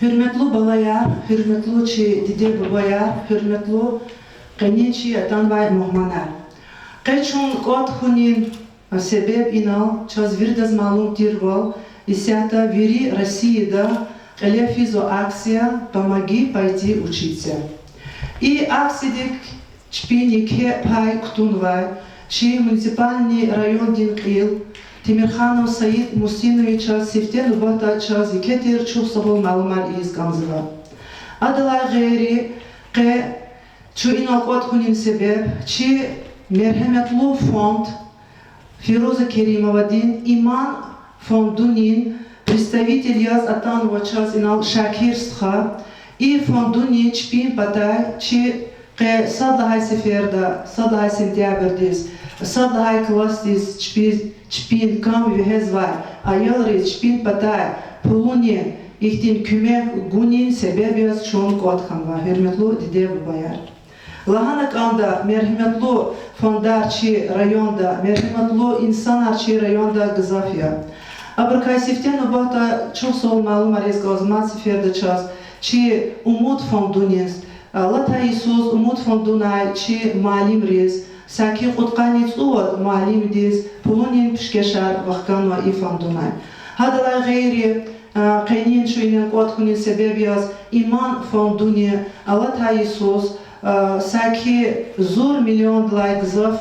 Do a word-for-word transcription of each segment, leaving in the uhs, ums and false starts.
Гьуьрметлу балаяр, гьуьрметлу чи диде-бубаяр, гьуьрметлу къенин чи атанвай мугьманар. Къе чун кӀватӀ хьунин себеб инал чаз виридаз малум тирвал, исятда вири Россияда кьиле физва акция «Помоги пойти учиться». И акциядик чпин еке пай кутунвай чи муниципальный райондин кьил Темирханов Саид Мусиновичаз сифте нубатда чаз еке тир чухсагъул малумар ийиз кӀанзава. Адалай гъейри, къе чун инал кӀватӀ хьунин себеб чи мергьеметлу фонд Фируза Керимовадин Иман фондунин представитель яз атанва чаз инал Шакир стха. И фондуни чпин патай чи къе сад лагьай сеферда, сад лагьай сентябрдиз, сад лагьай классдиз чпи-, чпин кам вегьезвай аялриз чпин патай пулунин ихьтин куьмек гунин себеб яз чун кӀватӀ хьанва, гьуьрметлу диде-бубаяр. Лагьана кӀанда, мергьеметлу фондар чи районда, мергьеметлу инсанар чи районда гзаф я. Абурукай сифте нубатда чухсагъул малумар ийиз кӀанзава мад сеферда чаз чи Умуд фондуниз, алатай йисуз Умуд фондунай чи муаллимриз, саки кьудкъанни цӀувад муаллимдиз пулунин пишкешар вахканва и фондунай. Гьадалай гъейри, къенин чун инал кӀватӀ хьунин себеб яз Иман фондуни алатай йисуз, саки зур миллиондилай гзаф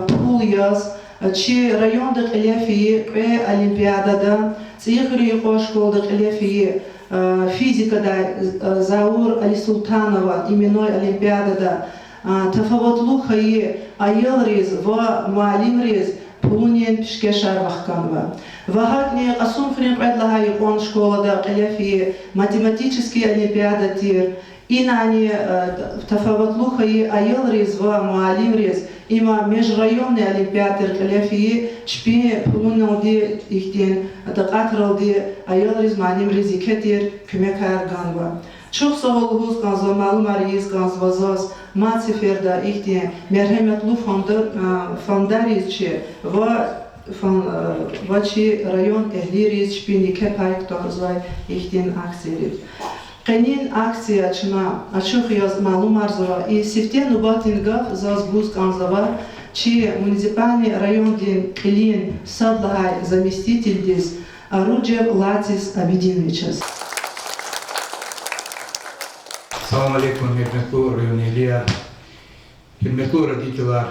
пул яз, чи районда кьиле фейи кьве олимпиадада, ЦӀийи Хуьруьн юкьван школада кьиле фейи физикадай Заур Алисултанова именной олимпиадада, тафаватлу хьайи аялриз ва муаллимриз пулунин пишкешар вахканва. Ва гьакӀни Кьасумхуьруьн кьвед лагьай юкьван школада кьиле фейи математический олимпиада тир. Инани тафаватлу хьайи аялриз ва муаллимриз има межрайонный олимпиада тир кьиле фейи, чпин пулуналди ихьтин такьатралди аялриз, муаллимриз еке тир куьмекар ганва. Чухсагъул лугьуз кӀанзава, малумар ийиз кӀанзава заз мад сеферда ихьтин мергьеметлу фонда-, фондариз чи ва фон-, ва чи район эгьлийриз чпин еке пай кутазвай ихьтин акцияриз. Къенин акция чна ачух яз малумарзава, и сифте нубатдин гаф заз гуз кӀанзава чи муниципальный райондин кьилин сад лагьай заместительдиз Аруджев Латис Абидиновичаз. Салам алейкум, гьуьрметлу районэгьлияр, гьуьрметлу родителар,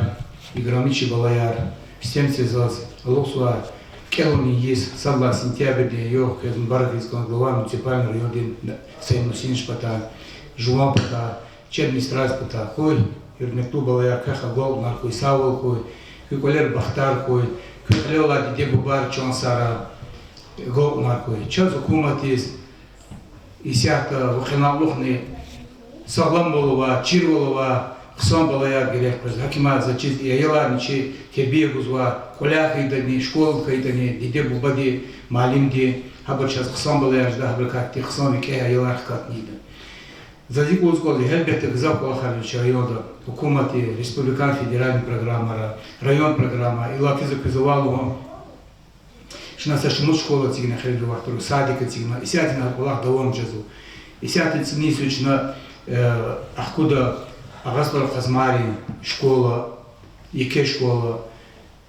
играми чи балаяр, сифтени заз алукьзавай кӀелунин йис, сад лагьай сентябрдин югъ квез мубарак ийиз кӀанзава глава муниципальный райондин Саид Мусинович патай, жуван патай, чи администрация патай. Къуй, гьуьрметлу балаяр, квехъ агалкьунар хьуй, сагъвал хьуй, куь кӀвалера бахтар хьуй, куь кьилел алай диде-бубайри чан сагърай, агалкьунар хьуй. Чаз, гьукуматдиз, исятда ва къеналлухни сагъламвал авай, чирвал авай хъсан балаяр герек къвезва. Гьакимар заз чиз, и аяларни чи тербия гузвай, кӀваляй хьайитӀани, школада хьайитӀани, диде-бубади, муаллимди, гьабур чаз хъсан балаяр жеда, гьабурукай хьтин хъсан викӀегь аялар хкатнайди я. Заз икӀ лугьуз кӀанзава, гьелбетда, гзаф кӀвалахар ава чи районда, гьукуматди, республикан, федеральный программара, район программа, иллаки за квез авай лугьун, чна са шумуд школа эцигна, хирургия вахтура, садик эцигна, исятдани кӀвалах давам жезва. Исятда цӀинин йисуз чна, э, ахкуда Агъа СтӀал Къазмайрин школа, еке школа,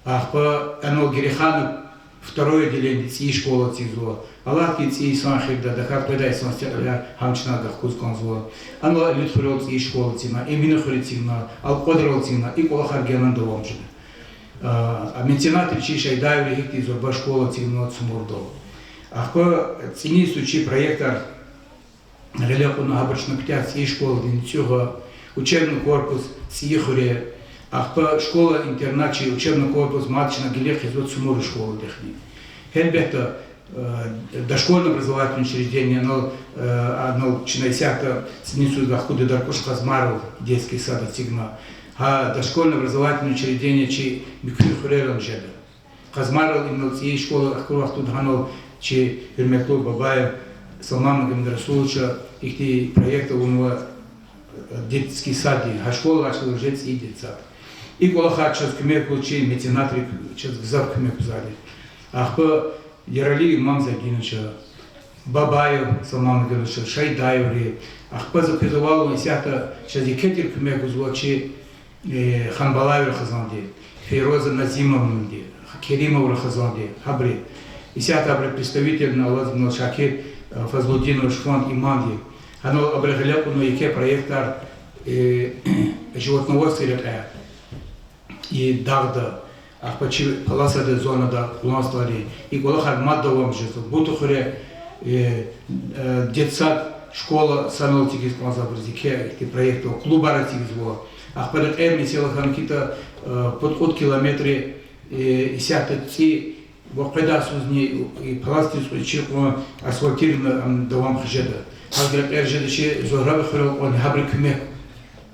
ахпа анал Герейханов второе отделение, цӀийи школа эцигзава. Алатки цӀийи йисан эхирда, тахьайтӀа къведай йисан сифте кьилияр гьам чна гахкуз кӀанзава. Анал Элидхуьрел цӀийи школа эцигна, Эминхуьре эцигна, Алкьвадрал эцигна, и кӀвалахар генани давам жеда. А, а меценатри чи Шайдаеври гьихьтин зурба школа эцигнава Цумурдал. Ахпа цӀинин йисуз чи проектар гъиле кьуна, гьабур чна куьтягь: цӀийи школадин ЦӀуьгъа, учебный корпус ЦӀийи Хуьре, ахпа школа-интернат чи учебный корпус мад чна гъиле хъийизва Цумур школадихъни. Гьелбетда, э, дошкольное образовательное учреждение, анал, э, анал чна исятда цӀинин йисуз гахкуда Даркуш Къазмайрал детский сад эцигна. Гьа дошкольное образовательное учреждение чи муькуь хуьрерани жеда. Къазмайрал инал цӀийи школа ахкур вахтунда гьанал чи гьуьрметлу Бабаев Салман Магомедрасуловича ихьтин проект авунва, детский сад я, гьа школа авачирла уже цӀийи детсад. И кӀвалахар чаз куьмек гуз чи меценатри чаз гзаф куьмек гузвайди. Ахпа Яралиев Мамзагиновича, Бабаев Салман Мегьамедович, Шайдаеври, ахпа за квез авайвал, исятда чаз еке тир куьмек гузва чи, э, Ханбалаеври хизанди, Фейроза Назимовнади, Керимоври хизанди, гьабури. Исятда абурун представителни алаз инал Шакир, э, Фазлудинович, фонд Иманди. Гьанал абуру гъиле кьуна еке проектар, э, животноводство рекье. И дагъда, ахпа чи полосада, зонада къуллугъзавайди, и кӀвалахар мад давам жезва. Бутухуьре, э, э, детсад, школа санал эцигиз кӀанзава абуруз, еке ихьтин проектар, клубар эцигизва. Ахпа рекьер месэла хьана хьайитӀа, э, пуд-кьуд километр, э, исятда цӀи ва къведайсузни и полосадиз кьве чи кьван асфальтирование, ам, давам хъжеда. Гьа рекьер жеда чи Зугьрави хуьрел кьванни, гьабуру куьмек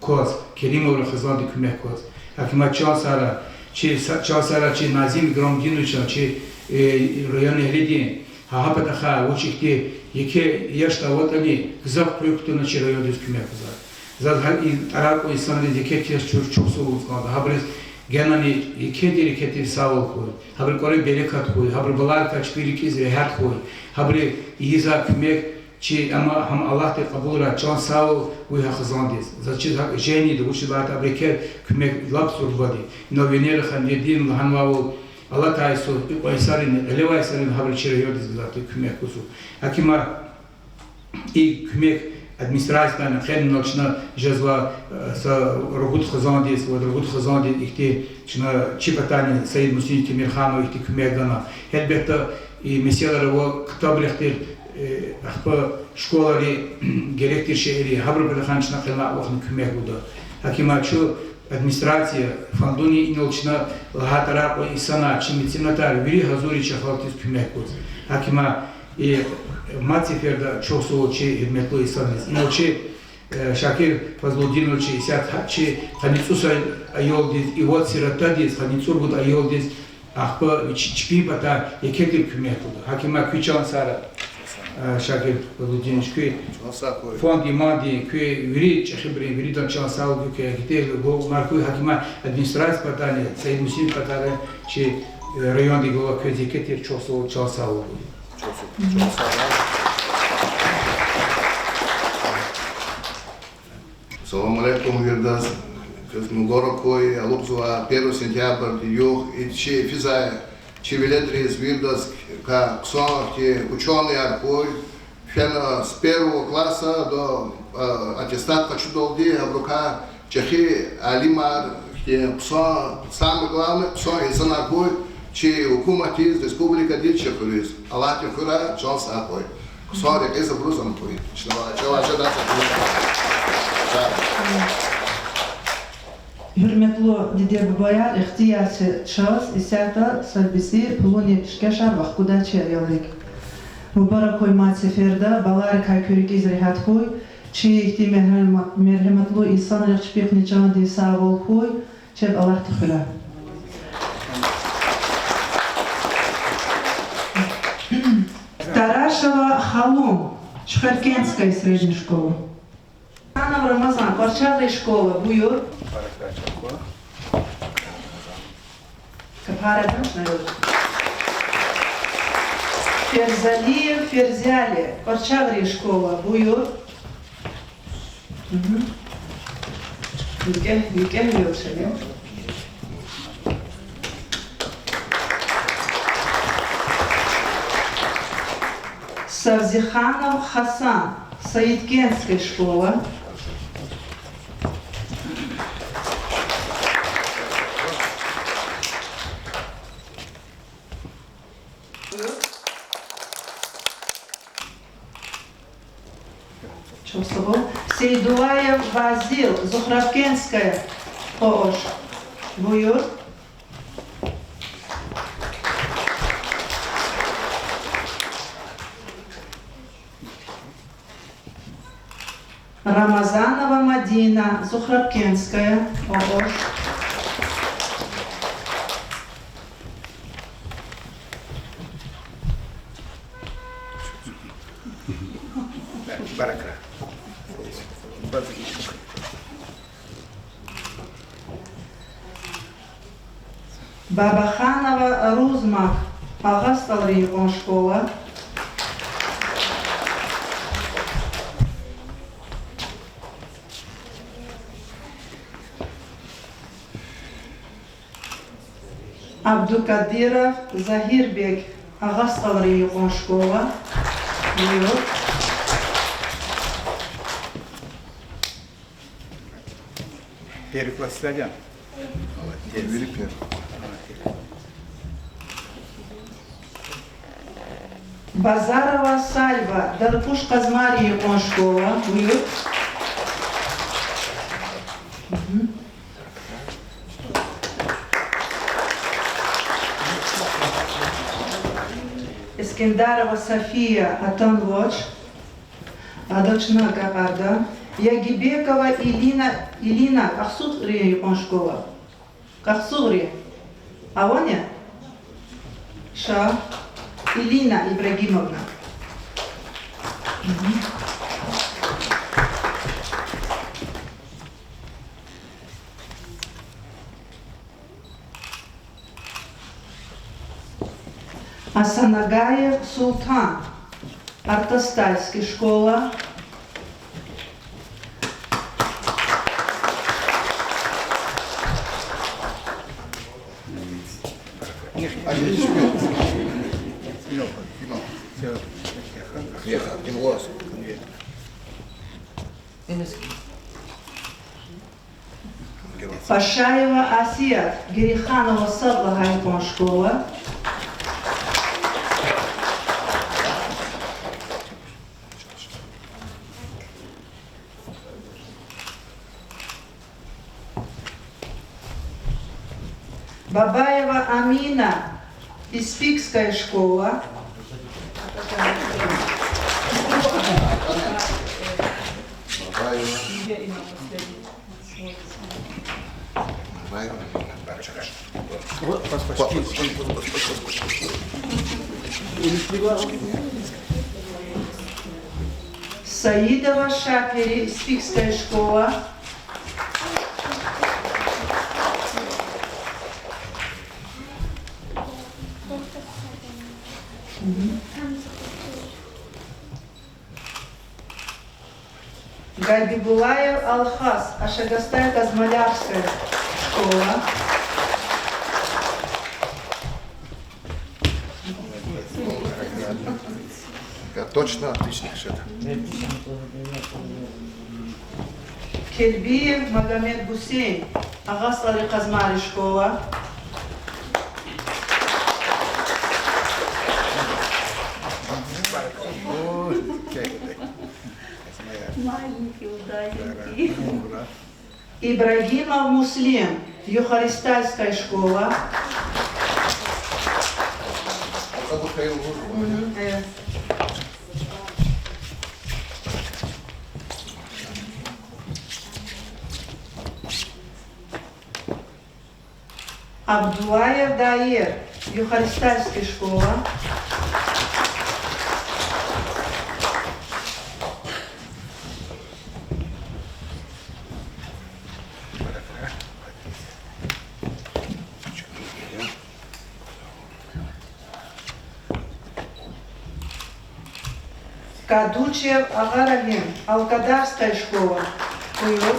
кваз, Керимоври хизанди куьмек кваз. Гьакимат чан сагърай, чи са-, чан сагърай чи Назим Играмудиновичан, чи, э, районэгьлидин, гьа, гьа патахъай вуч ихьтин еке яшар аватӀани, гзаф къуьн кутуна чи райондиз куьмек гузвай. Заз гьа и тӀарар кьун инсанриз еке-еке чухсагъул лугьуз кӀанда. Гьабуруз генани еке тир, еке тир сагъвал хьуй. Гьабурун кӀвалера берекат хьуй. Гьабурун баларикай чпин рикӀиз регьят хьуй. Гьабуру ийизвай куьмек чи, амма гьам Аллагьди кьабулрай, чан сагъвал гуй гьа хизандиз. Заз чиз гьакӀ жени да, вучиз лагьайтӀа абуру еке куьмек лап зурбади. Инал Венера Ханведиевна лагьанвайвал, алатай йисуз, икьван йисарин, кьилевай йисарин гьабуру чи райондиз гзаф тир куьмек гузва. Гьакимат и куьмек администрациядин къене инал чна жезва, э, са ругуд хизандиз, ва ругуд хизандиз ихьтин чна чи патани Саид Мусинович Темирханова ихьтин куьмек гана. Гьелбетда, и месэлаяр ава ктабрихъ тир, э, ахпа школайри, герек тир шейэри, гьабурун патахъай чна къене авахьна куьмек гуда. Гьакимат чун администрация фондуни инал чна лагьай тӀарар кьун инсанар, чи меценатар вири гьазур я чи халкьдиз куьмек гуз. Гьакимат и мад сеферда чухсагъул чи гьуьрметлу инсанриз. Инал чи, э, Шакир Фазлудинович, исятда гьа чи къанни цӀуд ай-, аялдиз, и вад сиротадиз, къанни цӀуругуд аялдиз, ахпа вич чпин патай еке тир куьмек гуда. Гьакимат куь чан сагърай, э, Шакир Фазлудинович, куь фонд Иманди, куь вири чӀехибурун, виридан чан сагъвал гуй, куь гьекетер гуй, гьакимат администрация патайни, Саид Мусинович патайни, чи, э, райондин глава, квез еке тир чухсагъул, чан сагъвал гуй. Салам алейкум виридаз. Квез мубарак хьуй, алукьзава первый сентябрьдин югъ, и чи физвай чи веледриз виридаз квай хъсан, ихьтин учёныйяр хьуй, фена с первого класса до, э, аттестат къачудалди, абурукай чӀехи алимар, ихьтин хъсан, самое главное, хъсан инсанар хьуй чи гьукуматдиз, республикадиз, чи хуьруьз. Аллагьди хуьрай, чан сагъ хьуй. Хъсан рекьиз абуруз ам хьуй. Чна чӀалаз жедай са. Гьуьрметлу диде-бубаяр, ихтияр це чаз исятда са бицӀи пулунин пишкешар вахкудай чи аялрик. Мубарак хьуй мад сеферда, баларикай куь рикӀиз регьят хьуй, чи ихьтин мергьем-, мергьематлу инсанрихъ чпихъни чандин сагъвал хьуй, чеб Аллагьди хуьрай. Тарашева Халун, Шуьхверкентская средняя школа. Ханов Рамазан, Къарчагърин школа, буюр. Капарадан, наверное. Ферзалиев Ферзали, Къарчагърин школа, буюр. Мгм. ВикӀегь, викӀегь велчӀел я. Савзиханов Хасан, Саидкентская школа. Чухсагъул. Сейдулаев Вазил, Зухрабкентская ООШ. Буюр. Рамазанова Мадина, Зухрабкентская ООШ. Бабаханова Рузмак, Агъа СтӀалрин юкьван школа. Абдукадиров Загьирбег, Агъа СтӀалрин юкьван школа. Буюр. Первый класс, Садан? Молодец. Вири первый. Базарова Сальва, Дарпуш Къазмайрин юкьван школа. Буюр. Мгм. Эскендарова София, Атанвач. Ада чна кӀарда. Ягибекова Илина, Илина, Кьахсугърин юкьван школа. Кьахсугърин. Авани? Ша. Илина Ибрагимовна. Мгм. Асанагаев Султан, Артастайский школа. Пашаева Асият, Герейханова сад лагьай юкьван школа. Бабаева Амина, Испикская школа. Бабаева. Саидова Шапири, Испикская школа. Габибуллаев Алхас, Ашагастая Казмалярская школа. Я точно отличник, что-то. Келбиев Магомедгусейн, Агъа СтӀалрин Къазмайрин школа. Маленький, удаленький. Ибрагимов Муслим, Юхаристальская школа. Мгм, э. Абдуллаев Даир, Юхаристальская школа. Кадучев Агъарагьим, Алкадарская школа. Буюр.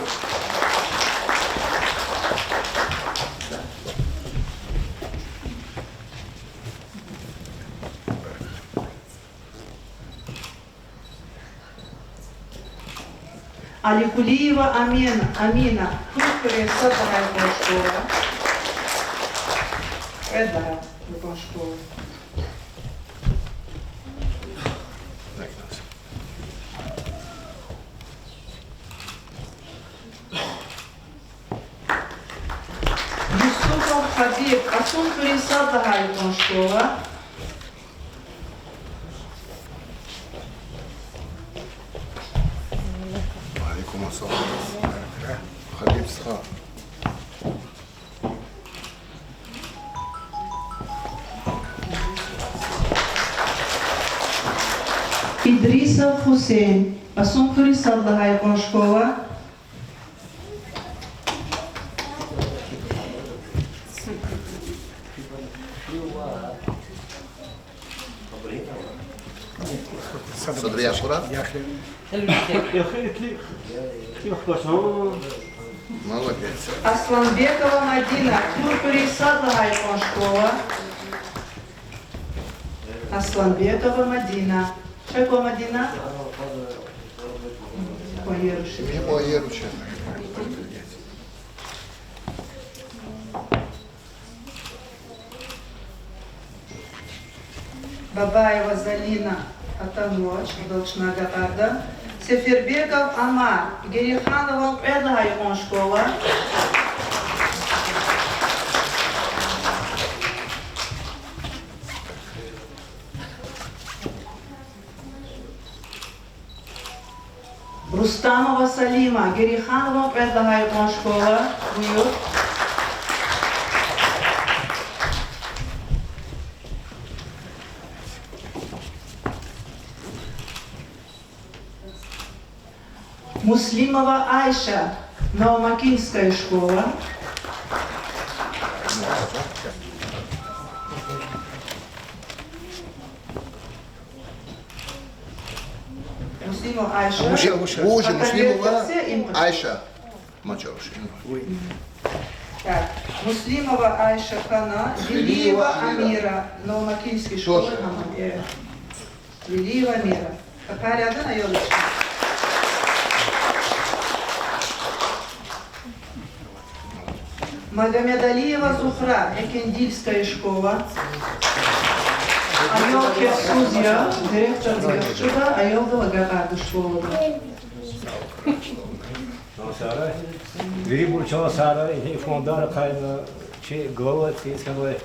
Аликулиева Амин-, Амина, Куьркуьрин сад лагьай юкьван школа. Кьвед лагьай юкьван школа. Юсупов Хабиб, Кьасумхуьруьн сад лагьай юкьван школа. Алейкум ассалам. Хабиб стха. Идрисов Гьусейн, Кьасумхуьруьн сад лагьай юкьван школа. Садрият Кьуран. Молодец. Асланбекова Мадина, Кьуркьуьрин сад лагьай икьван школа. Асланбекова Мадина. Чаква Мадина? Кьван еруши. Кьван еруши. Бабаева Залина, атанвач, адал чна агакьарда. Сефербеков Амар, Герейханован кьвед лагьай икьван школа. Рустамова Салима, Герейханован кьвед лагьай икьван школа, буюр. Муслимова Айша, Новомакинская школа. Муслимова Айша. Вуж я, вуж я? Вуж я, Муслимова Айша. Мачаруш. Так, Муслимова Айша хьана, Велиева Амира, Новомакинский школа, гьама, э. Велиева Амира. Какая рядом, а ёлочка. Магомедалиева Зухра, Экендильская школа. Аял кесуз я, директорди гаф чуда, аялдал агакьарда школада. Чан сагърай. Вирибур чан сагърай, и фондар ахъайна, чи глава цин сагърай.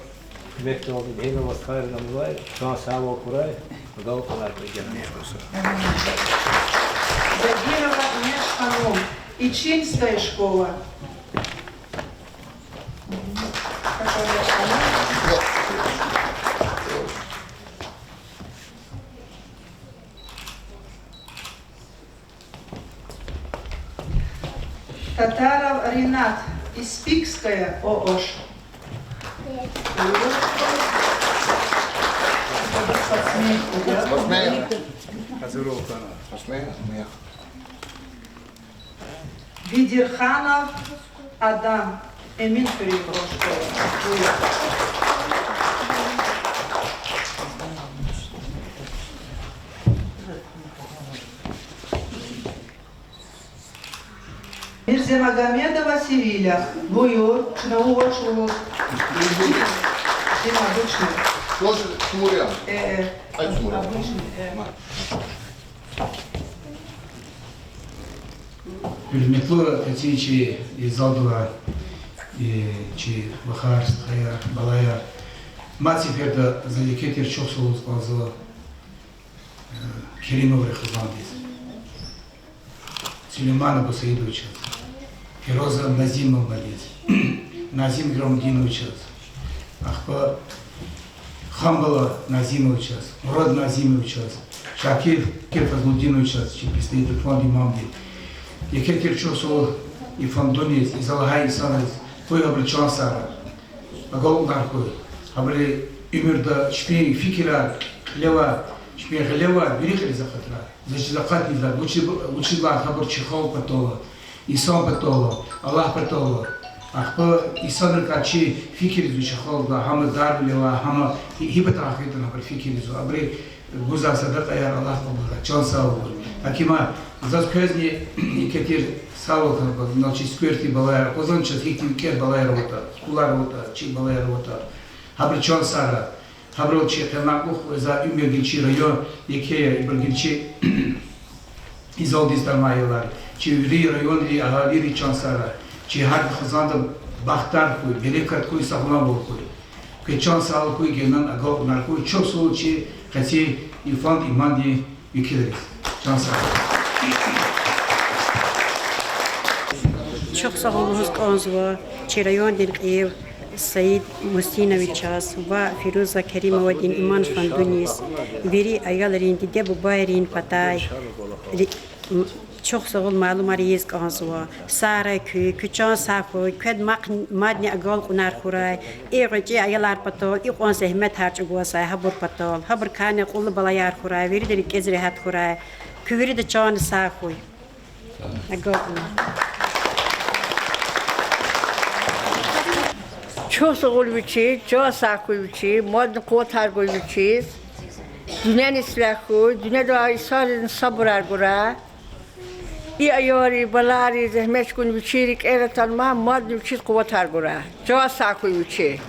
Куьмекдалди гьина ваз хайран амай, чан сагъвал хьурай, агалкьунар хьурай. Загирова Инеш ханум, Ичинская школа. Татаров Ринат, Испикская ООШ. Спортсмен. Спортсмен. Бедирханов Адам, Эминхуьруьн школа. Мирзамагомедова Севиля, буюр, чна вуж вуж. Чна обычный. Тоже Тимурян? Э, э. Ай, Тимурян. Обычный, э. Гьуьрметлу эцин чи и залда авай, э, чи вахар, стхаяр, балаяр. Мад сеферда за еке тир чухсагъул лугьуз кӀанзава, э, Керимоврин хизандиз. Сулейман Абусаидовичаз, Фируза Назимовнадиз, Назим Играмудиновичаз, ахпа Ханбала Назимовичаз, Мурад Назимовичаз, Шакир, Шакир Фазлудиновичаз, чи представитель фонд имамди. Еке тир чухсагъул и фондуниз, и зал лагьай инсанриз, къуй абуру чан сагърай. Агалкьунар хьуй. Абуру уьмуьрда чпин фикирар кьиле авай, чпин гъиле авай вири кьилиз акъатрай. За чиз акъатнай, вучиз, вучиз лагьайтӀа гьабур чи халкь патал, инсан патал, Аллагь патал. Ахпа инсанрикай чи фикир ийизва чи халкьдилай, гьам дарвиле авай, гьам гьи патахъ хьайитӀани абуру фикир ийизва. Абуру гузвай садакьаяр Аллагь кьабулдай, чан сагъвал. ГьакӀ им заз квезни еке тир сагъвал хьанва, ина чи Скверда балаяр, акъвазна чаз гьихьтин кӀвалер балаяр аватӀа, скулар аватӀа, чи балаяр аватӀа. Гьабуру чан сагърай. Гьабурал чи къенин кьулухъ къвезвай уьмуьр гила чи район еке я, ибур гила чи и залдиз атанвай аялар, чи вири районрин агьалийри чан сагърай. Чи гьар хизанда бахтар хьуй, берекат хьуй, сагъламвал хьуй. Квез чан сагъвал хьуй, генани агалкьунар хьуй, чухсагъул чи къецин и фонд имандин векилриз. Чан сагърай. Чухсагъул лугьуз кӀанзава чи райондин кьил Саид Мусиновичаз ва Фируза Керимовадин иман фондуниз, вири аялрин, диде-бубайрин патай ри-, м, чухсагъул малумар ийиз кӀанзава. Сагърай куьн, куь чан сагъ хьуй, квед мах-, мадни агалкьунар хьурай. И гъвечӀи аялар патал икьван зегьметар чӀугвазвай, гьабур патал, гьабурукайни акьуллу балаяр хьурай, вирида рикӀиз регьят хьурай. Куь вирида чан сагъ хьуй. Агалкьунар. Чухсагъул вичиз, чан сагъ хьуй вичиз, мадни къуватар гуй вичиз. Дуьньяни ислягь хьуй, дуьньяда инсанризни сабурар гурай. И аялри, балайри зегьмет чӀугуна вичин рикӀер атанмай, мадни вичиз къуватар гурай. Чан сагъ хьуй вичиз.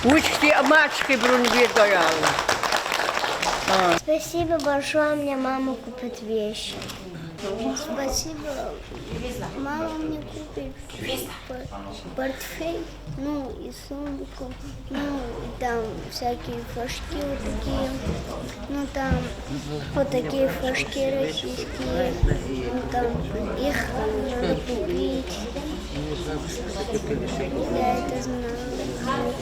Вуч хьтин амач хьи абуруни вирда, я Аллагь. Спасибо большое, мне мама купит вещи. Спасибо. Мама мне купит п-, портфель, ну и сумку, ну и там всякие флажки вот такие, ну там вот такие флажки российские, ну там их надо купить. Я это знаю.